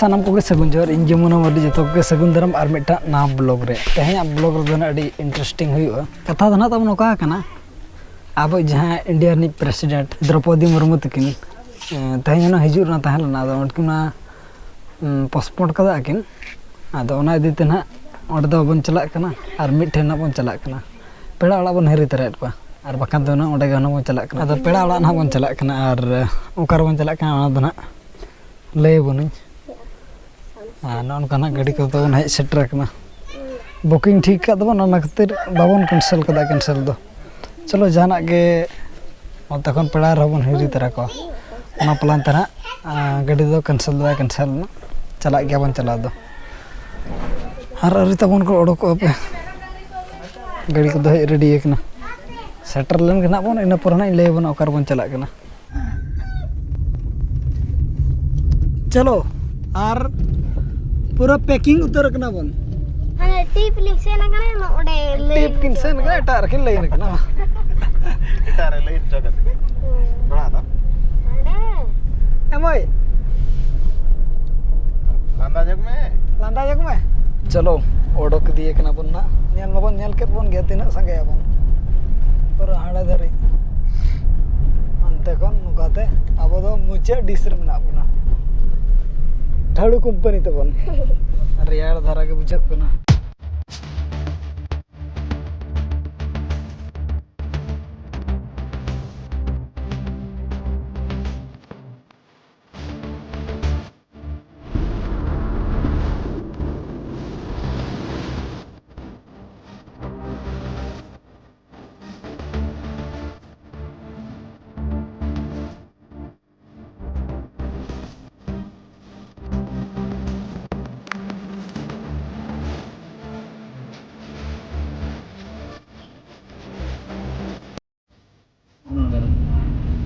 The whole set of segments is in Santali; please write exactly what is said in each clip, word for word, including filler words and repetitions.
ᱥᱟᱱᱟᱢ ᱠᱚᱜᱮ ᱥᱟᱹᱜᱩᱱ ᱡᱚᱦᱟᱨ, ᱤᱧ ᱡᱚᱢᱩᱱᱟ ᱢᱟᱹᱨᱰᱤ, ᱡᱚᱛᱚ ᱠᱚᱜᱮ ᱥᱟᱹᱜᱩᱱ ᱫᱟᱨᱟᱢ ᱟᱨ ᱢᱤᱫᱴᱟᱝ ᱱᱟᱣᱟ ᱵᱞᱚᱜ ᱨᱮ᱾ ᱛᱮᱦᱮᱧᱟᱜ ᱵᱞᱚᱜ ᱨᱮᱫᱚ ᱱᱟᱜ ᱟᱹᱰᱤ ᱤᱱᱴᱟᱨᱮᱥᱴᱤᱝ ᱦᱩᱭᱩᱜᱼᱟ᱾ ᱠᱟᱛᱷᱟ ᱫᱚ ᱱᱟᱜ ᱛᱟᱵᱚᱱ ᱱᱚᱝᱠᱟ ᱠᱟᱱᱟ, ᱟᱵᱚ ᱡᱟᱦᱟᱸ ᱤᱱᱰᱤᱭᱟ ᱨᱤᱱᱤᱡ ᱯᱨᱮᱥᱤᱰᱮᱱᱴ ᱫᱨᱚᱯᱚᱫᱤ ᱢᱩᱨᱢᱩ ᱛᱟᱹᱠᱤᱱ, ᱮ, ᱛᱮᱦᱮᱧ ᱚᱱᱟ ᱦᱤᱡᱩᱜ ᱨᱮᱱᱟᱜ ᱛᱟᱦᱮᱸ ᱞᱮᱱᱟ, ᱟᱫᱚ ᱩᱱᱠᱤᱱ ᱚᱱᱟ, ᱩᱢ, ᱯᱳᱥᱴᱯᱳᱱ ᱠᱟᱫᱟ ᱠᱤᱱ᱾ ᱟᱫᱚ ᱚᱱᱟ ᱤᱫᱤ ᱛᱮ ᱱᱟᱜ ᱚᱸᱰᱮ ᱫᱚ ᱵᱟᱵᱚᱱ ᱪᱟᱞᱟᱜ ᱠᱟᱱᱟ ᱟᱨ ᱢᱤᱫ ᱴᱷᱮᱱ ᱱᱟᱜ ᱵᱚᱱ ᱪᱟᱞᱟᱜ ᱠᱟᱱᱟ᱾ ᱯᱮᱲᱟ ᱚᱲᱟᱜ ᱵᱚᱱ ᱦᱤᱨᱤ ᱛᱚᱨᱟᱭᱮᱫ ᱠᱚᱣᱟ, ᱟᱨ ᱵᱟᱠᱷᱟᱱ ᱫᱚ ᱱᱟᱜ ᱚᱸᱰᱮ ᱜᱮ ᱦᱩᱱᱟᱹᱝ ᱵᱚᱱ ᱪᱟᱞᱟᱜ ᱠᱟᱱᱟ᱾ ᱟᱫᱚ ᱯᱮᱲᱟ ᱚᱲᱟᱜ ᱱᱟᱜ ᱵᱚᱱ ᱪᱟᱞᱟᱜ ᱠᱟᱱᱟ, ᱟᱨ, ᱮ, ᱚᱠᱟ ᱨᱮᱵᱚᱱ ᱪᱟᱞᱟᱜ ᱠᱟᱱᱟ ᱚᱱᱟ ᱫᱚ ᱱᱟᱜ ᱞᱟᱹᱭ ᱟᱵᱚᱱᱟᱹᱧ᱾ ᱟᱨ ᱱᱚᱜᱼᱚ ᱱᱚᱝᱠᱟ ᱱᱟᱜ ᱜᱟᱹᱰᱤ ᱠᱚᱫᱚ ᱵᱚᱱ ᱦᱮᱡ ᱥᱮᱴᱮᱨ ᱟᱠᱟᱱᱟ᱾ ᱵᱩᱠᱤᱝ ᱴᱷᱤᱠ ᱠᱟᱜ ᱫᱚᱵᱚᱱ, ᱚᱱᱟ ᱠᱷᱟᱹᱛᱤᱨ ᱵᱟᱵᱚᱱ ᱠᱮᱱᱥᱮᱞ ᱠᱟᱫᱟ, ᱠᱮᱱᱥᱮᱞ ᱫᱚ᱾ ᱪᱚᱞᱚ, ᱡᱟᱦᱟᱱᱟᱜ ᱜᱮ ᱱᱚᱛᱮ ᱠᱷᱚᱱ ᱯᱮᱲᱟ ᱨᱮᱦᱚᱸ ᱵᱚᱱ ᱦᱤᱨᱤ ᱛᱟᱨᱟ ᱠᱚᱣᱟ᱾ ᱚᱱᱟ ᱯᱞᱟᱱ ᱛᱮ ᱱᱟᱜ, ᱟᱸ, ᱜᱟᱹᱰᱤ ᱫᱚ ᱠᱮᱱᱥᱮᱞ ᱫᱚ ᱵᱟᱭ ᱠᱮᱱᱥᱮᱞ ᱮᱱᱟ, ᱪᱟᱞᱟᱜ ᱜᱮᱭᱟᱵᱚᱱ ᱪᱟᱞᱟᱣ ᱫᱚ᱾ ᱟᱨ ᱟᱹᱣᱨᱤ ᱛᱟᱵᱚᱱ ᱠᱚ ᱚᱰᱚᱠᱚᱜᱼᱟ ᱯᱮ, ᱜᱟᱹᱰᱤ ᱠᱚᱫᱚ ᱦᱮᱡ ᱨᱮᱰᱤ ᱟᱠᱟᱱᱟ᱾ ᱥᱮᱴᱮᱨ ᱞᱮᱱ ᱜᱮ ᱱᱟᱜ ᱵᱚᱱ, ᱤᱱᱟᱹ ᱯᱚᱨᱮ ᱱᱟᱜ ᱤᱧ ᱞᱟᱹᱭ ᱟᱵᱚᱱᱟ ᱚᱠᱟ ᱨᱮᱵᱚᱱ ᱪᱟᱞᱟᱜ ᱠᱟᱱᱟ᱾ ᱪᱚᱞᱚ, ᱟᱨ ᱯᱩᱨᱟᱹ ᱯᱮᱠᱤᱝ ᱩᱛᱟᱹᱨ ᱠᱟᱱᱟ ᱵᱚᱱ᱾ ᱦᱟᱱᱮ ᱴᱤᱯ ᱞᱤᱧ ᱥᱮᱱ ᱟᱠᱟᱱᱟ, ᱱᱚ-, ᱚᱸᱰᱮ ᱞᱟᱹᱭ ᱴᱤᱯ ᱠᱤᱱ ᱦᱚᱪᱚ ᱥᱮᱱ ᱠᱟᱱᱟ, ᱮᱴᱟᱜ ᱨᱮᱠᱤᱱ ᱞᱟᱹᱭᱤᱱ ᱠᱟᱱᱟ᱾ ᱮᱴᱟᱜ ᱨᱮ ᱞᱟᱹᱭᱤᱱ ᱦᱚᱪᱚ ᱠᱟᱛᱮ᱾ ᱦᱩᱸ᱾ ᱛᱷᱚᱲᱟ ᱫᱚ᱾ ᱦᱟᱸᱰᱮ᱾ ᱮ ᱢᱟᱹᱭ᱾ ᱞᱟᱸᱫᱟ ᱧᱚᱜ ᱢᱮ᱾ ᱞᱟᱸᱫᱟ ᱧᱚᱜ ᱢᱮ᱾ ᱪᱚᱞᱚ, ᱚᱰᱚᱠ ᱤᱫᱤᱭᱮ ᱠᱟᱱᱟ ᱵᱚᱱ ᱱᱟᱜ᱾ ᱧᱮᱞ ᱢᱟᱵᱚᱱ ᱧᱮᱞ ᱠᱮᱫ ᱵᱚᱱ ᱜᱮ, ᱛᱤᱱᱟᱹᱜ ᱥᱟᱸᱜᱮ ᱟᱵᱚᱱ᱾ ᱯᱩᱨᱟᱹ ᱦᱟᱸᱰᱮ ᱫᱷᱟᱹᱨᱤᱡ᱾ ᱦᱟᱱᱛᱮ ᱠᱷᱚᱱ ᱱᱚᱝᱠᱟᱛᱮ ᱟᱵᱚ ᱫᱚ ᱢᱩᱪᱟᱹᱫ ᱰᱤᱥ ᱨᱮ ᱢᱮᱱᱟᱜ ᱵᱚᱱᱟ᱾ ᱴᱷᱟᱹᱲᱩ ᱠᱳᱢᱯᱟᱱᱤ ᱛᱟᱵᱚᱱ᱾ ᱨᱮᱭᱟᱲ ᱫᱷᱟᱨᱟ ᱜᱮ ᱵᱩᱡᱷᱟᱹᱜ ᱠᱟᱱᱟ᱾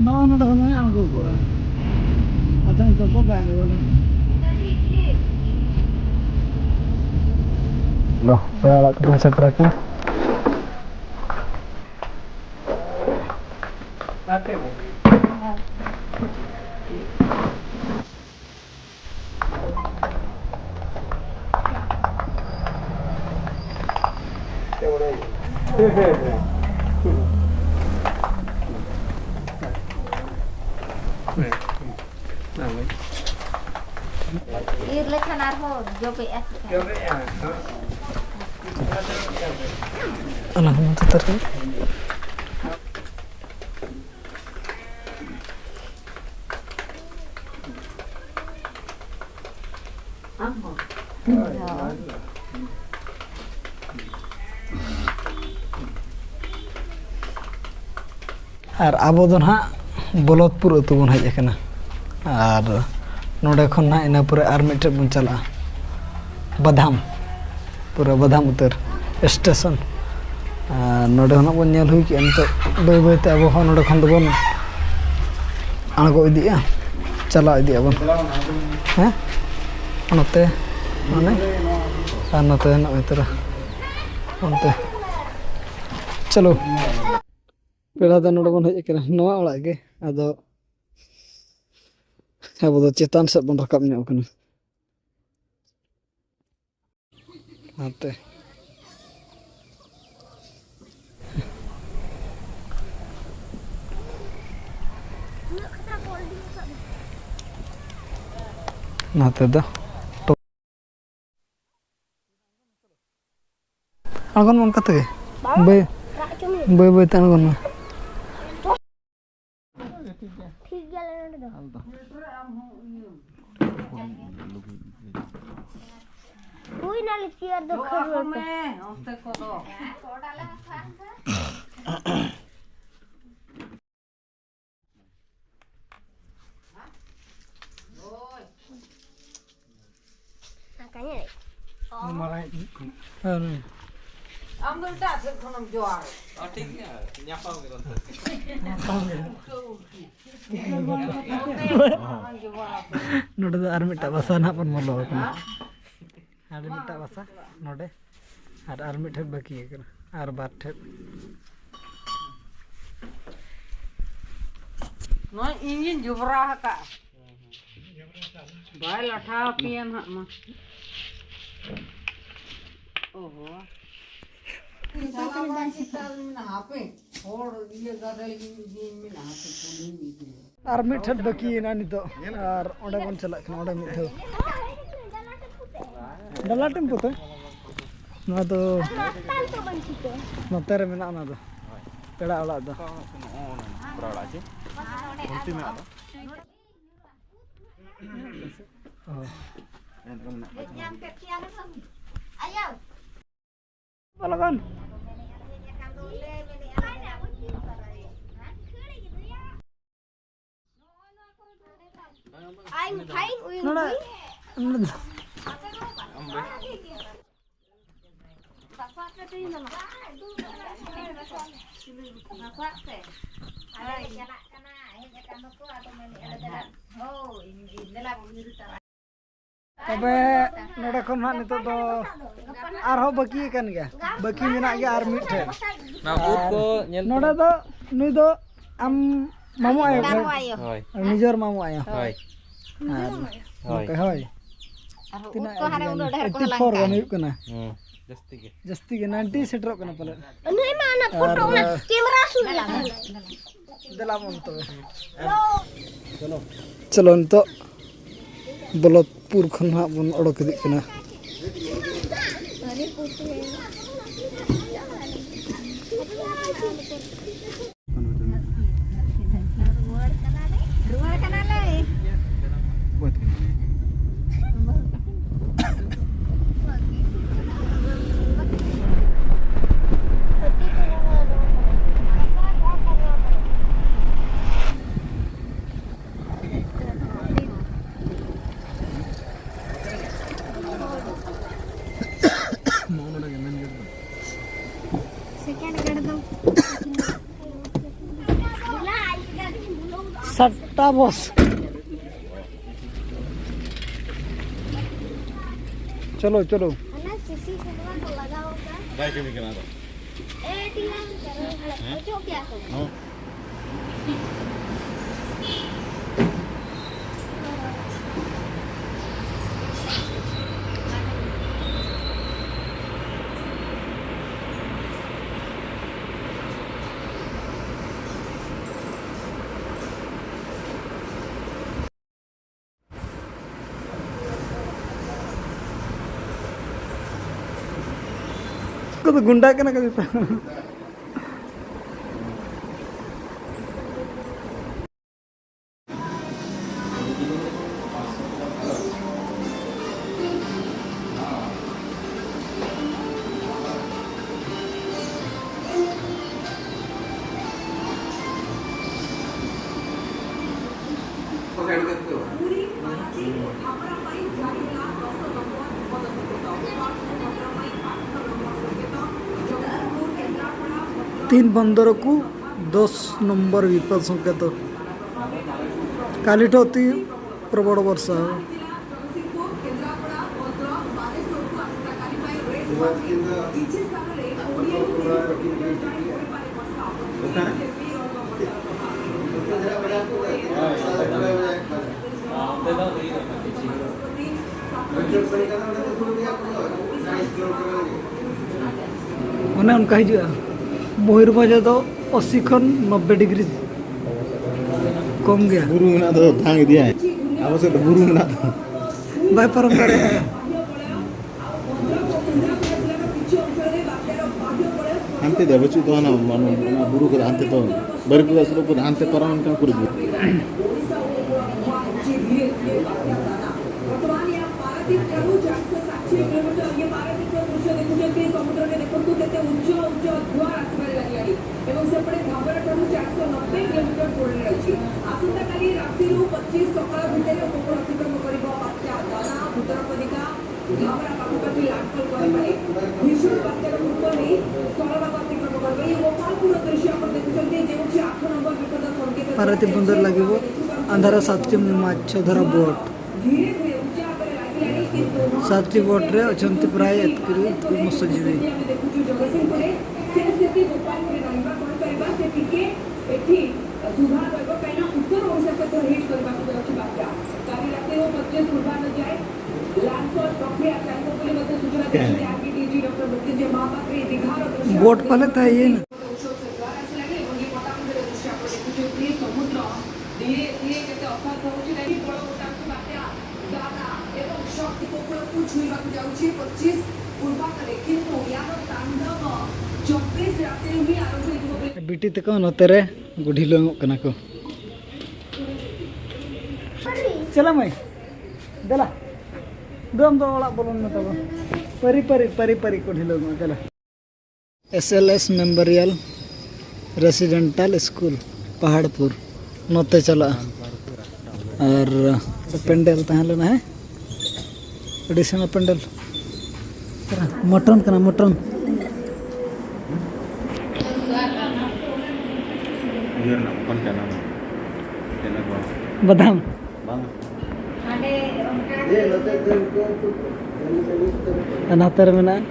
ᱱᱚᱜᱼᱚ ᱱᱚᱰᱮ ᱦᱚᱸ ᱟᱬᱜᱚ ᱠᱚᱜᱼᱟ᱾ ᱟᱪᱪᱷᱟ, ᱱᱤᱛᱚᱜ ᱠᱚ ᱵᱟᱭ ᱟᱬᱜᱚᱱᱟ᱾ ᱱᱚ, ᱯᱮᱲᱟ ᱚᱲᱟᱜ ᱠᱚᱫᱚ ᱥᱮᱴᱮᱨ ᱟᱠᱟᱱᱟ᱾ ᱤᱨ ᱞᱮᱠᱷᱟᱱ ᱟᱨᱦᱚᱸ ᱡᱚᱵᱮᱜᱼᱟ᱾ ᱚᱱᱟ ᱦᱚᱸ ᱱᱚᱛᱮ ᱛᱟᱨ ᱠᱟᱱᱟ᱾ ᱟᱨ ᱟᱵᱚ ᱫᱚ ᱱᱟᱦᱟᱜ ᱵᱚᱞᱚᱛᱯᱩᱨ ᱟᱹᱛᱩ ᱵᱚᱱ ᱦᱮᱡ ᱟᱠᱟᱱᱟ᱾ ᱟᱨ ᱱᱚᱰᱮ ᱠᱷᱚᱱ ᱱᱟᱦᱟᱜ ᱤᱱᱟᱹ ᱯᱚᱨᱮ ᱟᱨ ᱢᱤᱫᱴᱷᱮᱱ ᱵᱚᱱ ᱪᱟᱞᱟᱜᱼᱟ, ᱵᱟᱫᱷᱟᱢ, ᱯᱩᱨᱟᱹ ᱵᱟᱫᱷᱟᱢ ᱩᱛᱟᱹᱨ ᱥᱴᱮᱥᱚᱱ᱾ ᱟᱨ ᱱᱚᱰᱮ ᱦᱚᱸ ᱱᱟᱜ ᱵᱚᱱ ᱧᱮᱞ ᱦᱩᱭ ᱠᱮᱜᱼᱟ, ᱱᱤᱛᱚᱜ ᱵᱟᱹᱭ ᱵᱟᱹᱭᱛᱮ ᱟᱵᱚ ᱦᱚᱸ ᱱᱚᱰᱮ ᱠᱷᱚᱱ ᱫᱚᱵᱚᱱ ᱟᱬᱜᱚ ᱤᱫᱤᱜᱼᱟ, ᱪᱟᱞᱟᱣ ᱤᱫᱤᱜ ᱟᱵᱚᱱ᱾ ᱦᱮᱸ, ᱱᱚᱛᱮ ᱢᱟᱱᱮ, ᱟᱨ ᱱᱚᱛᱮ ᱱᱚᱜᱼᱚᱭ ᱛᱚᱨᱟ ᱚᱱᱛᱮ᱾ ᱪᱚᱞᱚ, ᱯᱮᱲᱟ ᱫᱚ ᱱᱚᱰᱮ ᱵᱚᱱ ᱦᱮᱡ ᱟᱠᱟᱱᱟ, ᱱᱚᱣᱟ ᱚᱲᱟᱜ ᱜᱮ᱾ ᱟᱫᱚ ᱟᱵᱚ ᱫᱚ ᱪᱮᱛᱟᱱ ᱥᱮᱫ ᱵᱚᱱ ᱨᱟᱠᱟᱵ ᱧᱚᱜ ᱠᱟᱱᱟ᱾ ᱱᱟᱛᱮ᱾ ᱱᱟᱛᱮ ᱫᱚ ᱟᱬᱜᱚᱱ ᱢᱮ ᱚᱱᱠᱟ ᱛᱮᱜᱮ᱾ ᱵᱟᱹᱭ, ᱵᱟᱹᱭ ᱵᱟᱹᱭ ᱛᱮ ᱟᱬᱜᱚᱱ ᱢᱮ᱾ ᱴᱷᱤᱠ ᱜᱮᱭᱟ, ᱟᱞᱮ ᱱᱚᱰᱮ ᱫᱚ᱾ ᱦᱩᱭ ᱱᱟ ᱞᱮ ᱪᱮᱭᱟᱨ ᱫᱚ ᱠᱷᱟᱹᱲ ᱨᱩᱣᱟᱹᱲ ᱯᱮ᱾ ᱚᱱᱛᱮ ᱠᱚᱫᱚ᱾ ᱟᱨ ᱱᱩᱭ? ᱟᱢ ᱫᱚ ᱮᱴᱟᱜ ᱥᱮᱫ ᱠᱷᱚᱱᱮᱢ ᱡᱚᱦᱟᱨ᱾ ᱚ, ᱴᱷᱤᱠ ᱜᱮᱭᱟ, ᱧᱟᱯᱟᱢ ᱜᱮ ᱱᱚᱱᱛᱮ᱾ ᱱᱚᱰᱮ ᱫᱚ ᱟᱨ ᱢᱤᱫᱴᱟᱝ ᱵᱟᱥᱟ ᱱᱟᱦᱟᱜ ᱵᱚᱱ ᱵᱚᱞᱚ ᱟᱠᱟᱱᱟ᱾ ᱟᱨ ᱢᱤᱫᱴᱟᱝ ᱵᱟᱥᱟ ᱱᱚᱰᱮ, ᱟᱨ, ᱟᱨ ᱢᱤᱫ ᱴᱷᱮᱱ ᱵᱟᱹᱠᱤ ᱟᱠᱟᱱᱟ, ᱟᱨ ᱵᱟᱨ ᱴᱷᱮᱱ᱾ ᱱᱚᱜᱼᱚᱭ ᱤᱧ ᱜᱤᱧ ᱡᱚᱵᱽᱨᱟ ᱟᱠᱟᱫᱼᱟ᱾ ᱵᱟᱭ ᱞᱟᱴᱷᱟ ᱟᱯᱮᱭᱟ ᱱᱟᱦᱟᱜ ᱢᱟ᱾ ᱚᱦᱚ᱾ ᱪᱟᱞᱟᱣ ᱵᱟᱝ ᱪᱮᱛᱟᱱ ᱢᱮᱱᱟᱜᱼᱟ, ᱦᱟᱯᱮ ᱦᱚᱲ ᱤᱭᱟᱹ ᱜᱟᱫᱮᱞ ᱜᱤᱧ ᱤᱫᱤᱭᱟᱹᱧ ᱢᱮᱱᱟ, ᱦᱟᱯᱮ ᱠᱩᱞᱤᱧ ᱤᱫᱤᱭᱟ᱾ ᱟᱨ ᱢᱤᱫ ᱴᱷᱮᱱ ᱵᱟᱹᱠᱤᱭᱮᱱᱟ ᱱᱤᱛᱚᱜ, ᱟᱨ ᱚᱸᱰᱮ ᱵᱚᱱ ᱪᱟᱞᱟᱜ ᱠᱟᱱᱟ, ᱚᱸᱰᱮ ᱢᱤᱫ ᱫᱷᱟᱣ᱾ ᱰᱟᱞᱟ ᱴᱮᱢᱯᱩ ᱛᱮ? ᱱᱚᱣᱟ ᱫᱚ ᱱᱚᱛᱮ ᱨᱮ ᱢᱮᱱᱟᱜᱼᱟ, ᱚᱱᱟ ᱫᱚ ᱯᱮᱲᱟ ᱚᱲᱟᱜ ᱫᱚ᱾ ᱚ᱾ ᱞᱚᱜᱚᱱ᱾ ᱟᱭ ᱩᱴᱷᱟᱭ, ᱩᱭ ᱱᱚᱰᱮ, ᱩᱴᱷᱟᱭ᱾ ᱱᱚᱰᱮ ᱫᱚ ᱜᱷᱟᱥᱟᱜ ᱯᱮ ᱛᱮᱦᱮᱧ ᱫᱚ ᱱᱟᱦᱟᱜ᱾ ᱜᱷᱟᱥᱟᱜ ᱯᱮ᱾ ᱟᱞᱮ ᱞᱮ ᱪᱟᱞᱟᱜ ᱠᱟᱱᱟ, ᱦᱮᱡ ᱟᱠᱟᱱ ᱫᱚᱠᱚ, ᱟᱫᱚ ᱢᱮᱱᱮᱫᱼᱟ ᱞᱮ ᱫᱮᱞᱟ, ᱦᱳᱭ, ᱫᱮᱞᱟ ᱵᱚᱱ ᱧᱩᱨᱩ ᱛᱟᱨᱟ᱾ ᱛᱚᱵᱮ ᱱᱚᱰᱮ ᱠᱷᱚᱱ ᱦᱟᱸᱜ ᱱᱤᱛᱚᱜ ᱫᱚ ᱟᱨᱦᱚᱸ ᱵᱟᱹᱠᱤ ᱟᱠᱟᱱ ᱜᱮᱭᱟ, ᱵᱟᱹᱠᱤ ᱢᱮᱱᱟᱜ ᱜᱮᱭᱟ ᱟᱨ ᱢᱤᱫ ᱴᱷᱮᱱ᱾ ᱱᱚᱣᱟ ᱩᱫ ᱠᱚ ᱧᱮᱞ ᱱᱚᱰᱮ ᱯᱮ᱾ ᱫᱚ ᱱᱩᱭ ᱫᱚ ᱟᱢ ᱢᱟᱢᱩ ᱟᱭᱳ ᱠᱷᱚᱱ᱾ ᱦᱳᱭ᱾ ᱟᱨ ᱱᱤᱡᱮᱨ ᱢᱟᱢᱩ ᱟᱭᱳ᱾ ᱦᱳᱭ᱾ ᱟᱨ ᱦᱳᱭ᱾ ᱜᱚᱢᱠᱮ, ᱦᱳᱭ᱾ ᱟᱨᱦᱚᱸ ᱩᱫ ᱛᱤᱱᱟᱹᱜ ᱠᱚ ᱦᱟᱱᱮ ᱟᱹᱰᱤ ᱜᱟᱱ? ᱩᱱᱟᱹᱜ ᱰᱷᱮᱨ ᱠᱚ ᱮᱭᱤᱴᱴᱤ ᱦᱟᱞᱟᱝ ᱯᱷᱳᱨ ᱠᱟᱜ᱾ ᱜᱟᱱ ᱦᱩᱭᱩᱜ ᱠᱟᱱᱟ᱾ ᱦᱩᱸ, ᱡᱟᱹᱥᱛᱤ ᱜᱮ᱾ ᱡᱟᱹᱥᱛᱤ ᱜᱮ, ᱱᱟᱭᱤᱱᱴᱤ ᱥᱮᱴᱮᱨᱚᱜ ᱠᱟᱱᱟ ᱯᱟᱞᱮᱫ᱾ ᱱᱩᱭ ᱢᱟ ᱚᱱᱟ ᱯᱷᱳᱴᱳ, ᱟᱨ ᱚᱱᱟ ᱠᱮᱢᱮᱨᱟ ᱥᱩᱨ ᱨᱮ ᱛᱟᱦᱮᱱᱟ᱾ ᱫᱮᱞᱟ ᱵᱚᱱ ᱛᱚᱵᱮ᱾ ᱪᱚᱞᱚ, ᱱᱤᱛᱚᱜ ᱵᱚᱞᱚᱛᱯᱩᱨ ᱠᱷᱚᱱ ᱦᱟᱸᱜ ᱵᱚᱱ ᱚᱰᱚᱠ ᱤᱫᱤᱜ ᱠᱟᱱᱟ᱾ ᱨᱩᱣᱟᱹᱲ ᱠᱟᱱᱟᱞᱮ᱾ ᱨᱩᱣᱟᱹᱲ ᱠᱟᱱᱟᱞᱮ᱾ ᱥᱮᱠᱮᱱᱰ ᱜᱮᱴ ᱫᱚ ᱥᱟᱛᱴᱟ ᱵᱚᱥ᱾ ᱪᱚᱞᱚ, ᱪᱚᱞᱚ᱾ ᱚᱱᱟ ᱥᱤᱥᱤ ᱠᱮᱢᱮᱨᱟ ᱠᱚ ᱞᱟᱜᱟᱣ ᱟᱠᱟᱫ᱾ ᱵᱟᱭ ᱠᱟᱹᱢᱤ ᱠᱟᱱᱟ ᱟᱫᱚ᱾ ᱮ ᱴᱤ ᱮᱢ ᱚᱪᱚᱜ ᱠᱮᱭᱟ ᱠᱚ᱾ ᱦᱚᱸ᱾ ᱠᱚᱫᱚ ᱜᱩᱱᱰᱟ ᱠᱟᱱᱟ ᱠᱚ ᱡᱚᱛᱚ᱾ ᱛᱤᱱ ᱵᱚᱱᱫᱚᱨ ᱠᱚ ᱫᱚᱥ ᱱᱚᱢᱵᱚᱨ ᱵᱤᱯᱚᱫ ᱥᱚᱝᱠᱮᱛ᱾ ᱠᱟᱞᱤᱴᱷ ᱚᱛᱤ ᱯᱨᱚᱵᱚᱲ ᱵᱚᱨᱥᱟ᱾ ᱚᱱᱮ ᱚᱱᱠᱟ ᱦᱤᱡᱩᱜᱼᱟ᱾ ᱢᱚᱭᱩᱨᱵᱷᱚᱸᱡᱽ ᱨᱮᱫᱚ ᱟᱥᱤ ᱠᱷᱚᱱ ᱱᱚᱵᱵᱳᱭ ᱰᱤᱜᱽᱨᱤ ᱠᱚᱢ ᱜᱮᱭᱟ᱾ ᱵᱩᱨᱩ ᱢᱮᱱᱟᱜ ᱫᱚ ᱫᱷᱟᱝ ᱤᱫᱤᱭᱟᱭ᱾ ᱟᱵᱚ ᱥᱮᱫ ᱫᱚ ᱵᱩᱨᱩ ᱢᱮᱱᱟᱜ ᱫᱚ᱾ ᱵᱟᱭ ᱯᱟᱨᱚᱢ ᱫᱟᱲᱮᱭᱟᱜᱼᱟ᱾ ᱦᱟᱱᱛᱮ ᱫᱚ ᱵᱟᱹᱪᱩᱜ ᱫᱚ ᱦᱟᱱᱟ, ᱢᱟᱱᱮ, ᱚᱱᱟ ᱵᱩᱨᱩ ᱠᱚᱫᱚ ᱦᱟᱱᱛᱮ ᱫᱚ, ᱵᱟᱹᱨᱤᱯᱟᱫᱟ ᱥᱩᱨ ᱠᱚᱫᱚ ᱦᱟᱱᱛᱮ ᱯᱟᱨᱚᱢ ᱮᱱᱠᱷᱟᱱ ᱠᱚ ᱨᱩᱡᱩ᱾ ବର୍ତ୍ତମାନ ଏହା ପାରାଦୀପ ଠାରୁ ଚାରିଶହ ଷାଠିଏ କିଲୋମିଟର। ଇଏ ପାରାଦୀପର ଦୃଶ୍ୟ ଦେଖୁଛନ୍ତି, ସମୁଦ୍ରରେ ଦେଖନ୍ତୁ କେତେ ଉଚ୍ଚ ଉଚ୍ଚ ଜୁଆର ଆସିବାରେ ଲାଗିଲାଣି ଏବଂ ସେପଟେ ଘାଗରା ଠାରୁ ଚାରିଶହ ନବେ କିଲୋମିଟର ଦୂରରେ ରହିଛି। ଆସନ୍ତାକାଲି ରାତିରୁ ପଚିଶ ସକାଳ ଭିତରେ ଉପକୂଳ ଅତିକ୍ରମ କରିବ ବାତ୍ୟା ଦାନା। ଭୂତରକନିକା ଘାଗରା ପାଖାପାଖି ଲ୍ୟାଣ୍ଡଫଲ୍ କରିପାରେ। ଭୀଷଣ ବାତ୍ୟାର ରୂପ ନେଇ ସ୍ଥଳଭାଗ ଅତିକ୍ରମ କରିବ। ଇଏ ଗୋପାଳପୁର ଦୃଶ୍ୟ ଆପଣ ଦେଖୁଛନ୍ତି, ଯେଉଁଠି ଆଠ ନମ୍ବର ବିପଦ ସଙ୍କେତ ପାରାଦୀପ ବନ୍ଦର ଲାଗିବ। ଅନ୍ଧାର ସାତଟି ମାଛ ଧରା ବୋଟ୍। ଧୀରେ ଧୀରେ ଉଚ୍ଚା ହେବାରେ ଲାଗିଲାଣି, କିନ୍ତୁ ସାତଟି ବୋଟ୍ରେ ଅଛନ୍ତି ପ୍ରାୟ ଏତିକିରୁ ଏତିକି ମତ୍ସ୍ୟଜୀବୀ। ଆମେ ଦେଖୁଛୁ ଜଗତସିଂହପୁରରେ, ସେ ସ୍ଥିତି ଗୋପାଳପୁରରେ ରହିବା। କ'ଣ କରିବା, ସେ ଟିକେ ଏଠି ସୁଧାର ରହିବ, କାହିଁକିନା ଉତ୍ତର ଓଡ଼ିଶା ସହିତ ହିଟ୍ କରିବାକୁ ଯାଉଛି ବାତ୍ୟା। କାଲି ରାତିରୁ ପଚିଶ ପୂର୍ବାହ୍ନ ଯାଏ ଲ୍ୟାଣ୍ଡଫଲ୍ ପ୍ରକ୍ରିୟା ଚାଲିବ ବୋଲି ମଧ୍ୟ ସୂଚନା ଦେଇଛନ୍ତି ଆର୍କିଡିଜି ଡକ୍ଟର ମୃତ୍ୟୁଞ୍ଜୟ ମହାପାତ୍ର। ଏ ଦୀଘାର ଦୃଶ୍ୟ ବୋଟ୍ ପାଲେ ଥାଏ ଇଏ ନା। ଔଷଧ ଜୁଆର ଆସିଲାଣି ଏବଂ ଇଏ ପଟ୍ଟାମୁଣ୍ଡେଇର ଦୃଶ୍ୟ ଆପଣ ଦେଖୁଛନ୍ତି। ସମୁଦ୍ର ଧୀରେ ଧୀରେ କେତେ ଅଶାନ୍ତ ହେଉଛି, କାହିଁକି ବଳ ଉଠାଉଛି ବାତ୍ୟା ଦାନା ଏବଂ ଶକ୍ତି ଉପକୂଳକୁ ଛୁଇଁବାକୁ ଯାଉଛି। ପଚିଶ ᱵᱤᱴᱤ ᱛᱟᱠᱚ ᱱᱚᱛᱮ ᱨᱮ ᱜᱩᱰᱷᱤᱞᱚᱝᱚᱜ ᱠᱟᱱᱟ ᱠᱚ᱾ ᱪᱟᱞᱟᱜ ᱢᱟᱹᱭ, ᱫᱮᱞᱟ᱾ ᱫᱩ ᱟᱢ ᱫᱚ ᱚᱲᱟᱜ ᱵᱚᱞᱚᱱ ᱢᱮ ᱛᱟᱵᱚᱱ᱾ ᱯᱟᱹᱨᱤ ᱯᱟᱹᱨᱤ ᱯᱟᱹᱨᱤ ᱯᱟᱹᱨᱤ ᱠᱚ ᱰᱷᱤᱞᱟᱹᱣᱚᱜᱼᱟ᱾ ᱪᱟᱞᱟᱜ᱾ S L S Memorial Residential School, Paharpur, ᱱᱚᱛᱮ ᱪᱟᱞᱟᱜᱼᱟ᱾ ᱟᱨ ᱯᱮᱱᱰᱮᱞ ᱛᱟᱦᱮᱸ ᱞᱮᱱᱟ, ᱦᱮᱸ, ᱟᱹᱰᱤ ᱥᱮᱬᱟ ᱯᱮᱱᱰᱮᱞ᱾ ᱢᱚᱴᱚᱱ ᱠᱟᱱᱟ, ᱢᱚᱴᱚᱱ᱾ ᱤᱭᱟᱹ ᱨᱮᱱᱟᱜ ᱢᱚᱴᱚᱱ ᱠᱟᱱᱟ᱾ ᱵᱟᱫᱟᱢ᱾ ᱵᱟᱝ᱾ ᱟᱨ ᱱᱚᱛᱮ ᱨᱮ ᱢᱮᱱᱟᱜᱼᱟ᱾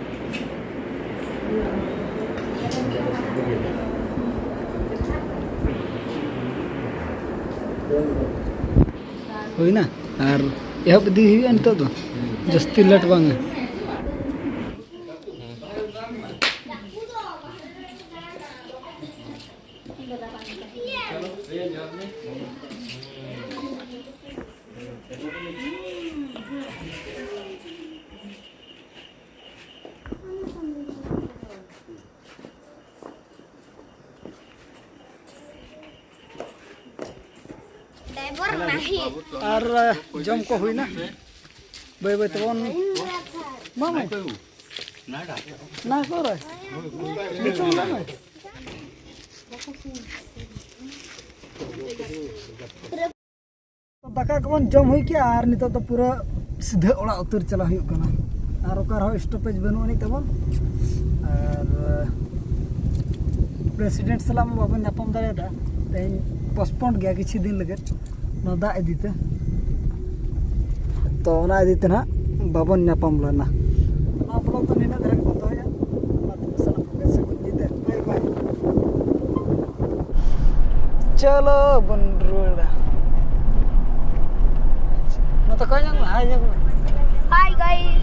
ᱦᱩᱭᱱᱟ᱾ ᱟᱨ ᱮᱦᱚᱵ ᱤᱫᱤ ᱦᱩᱭᱩᱜᱼᱟ ᱱᱤᱛᱚᱜ ᱫᱚ, ᱡᱟᱹᱥᱛᱤ ᱞᱮᱴ ᱵᱟᱝᱟ᱾ ᱟᱨ ᱡᱚᱢ ᱠᱚ ᱦᱩᱭᱱᱟ, ᱵᱟᱹᱭ ᱵᱟᱹᱭ ᱛᱮᱵᱚᱱ, ᱢᱟ ᱢᱟᱹᱭ᱾ ᱱᱟ ᱠᱚᱨᱮ ᱱᱤᱛᱚᱜ ᱢᱟ ᱢᱟᱹᱭ᱾ ᱫᱟᱠᱟ ᱠᱚᱵᱚᱱ ᱡᱚᱢ ᱦᱩᱭ ᱠᱮᱜᱼᱟ ᱟᱨ ᱱᱤᱛᱚᱜ ᱫᱚ ᱯᱩᱨᱟᱹ ᱥᱤᱫᱷᱟᱹ ᱚᱲᱟᱜ ᱩᱛᱟᱹᱨ ᱪᱟᱞᱟᱜ ᱦᱩᱭᱩᱜ ᱠᱟᱱᱟ᱾ ᱟᱨ ᱚᱠᱟ ᱨᱮᱦᱚᱸ ᱥᱴᱚᱯᱮᱡᱽ ᱵᱟᱹᱱᱩᱜ ᱟᱹᱱᱤᱡ ᱛᱟᱵᱚᱱ᱾ ᱟᱨ ᱯᱨᱮᱥᱤᱰᱮᱱᱴ ᱥᱟᱞᱟᱜ ᱢᱟ ᱵᱟᱵᱚᱱ ᱧᱟᱯᱟᱢ ᱫᱟᱲᱮᱭᱟᱫᱟ, ᱛᱮᱦᱮᱧ ᱯᱳᱥᱴᱯᱳᱱᱰ ᱜᱮᱭᱟ ᱠᱤᱪᱷᱩ ᱫᱤᱱ ᱞᱟᱹᱜᱤᱫ ᱱᱚᱣᱟ ᱫᱟᱜ ᱤᱫᱤᱛᱮ᱾ ᱛᱚ ᱚᱱᱟ ᱤᱫᱤᱛᱮ ᱱᱟᱦᱟᱜ ᱵᱟᱵᱚᱱ ᱧᱟᱯᱟᱢ ᱞᱮᱱᱟ᱾ ᱱᱚᱣᱟ ᱵᱞᱚᱜ ᱫᱚ ᱱᱤᱱᱟᱹᱜ ᱫᱷᱟᱨᱟ ᱜᱮᱵᱚᱱ ᱫᱚᱦᱚᱭᱟ᱾ ᱢᱟ ᱛᱚᱵᱮ ᱥᱟᱱᱟᱢ ᱠᱚᱜᱮ ᱥᱟᱹᱜᱩᱱ ᱧᱤᱫᱟᱹ᱾ ᱵᱟᱭ ᱵᱟᱭ᱾ ᱪᱚᱞᱚ ᱵᱚᱱ ᱨᱩᱣᱟᱹᱲᱟ᱾ ᱱᱚᱛᱮ ᱠᱚᱭ ᱧᱚᱜ ᱢᱮ, ᱦᱟᱭ ᱧᱚᱜ ᱢᱮ᱾ Hi guys.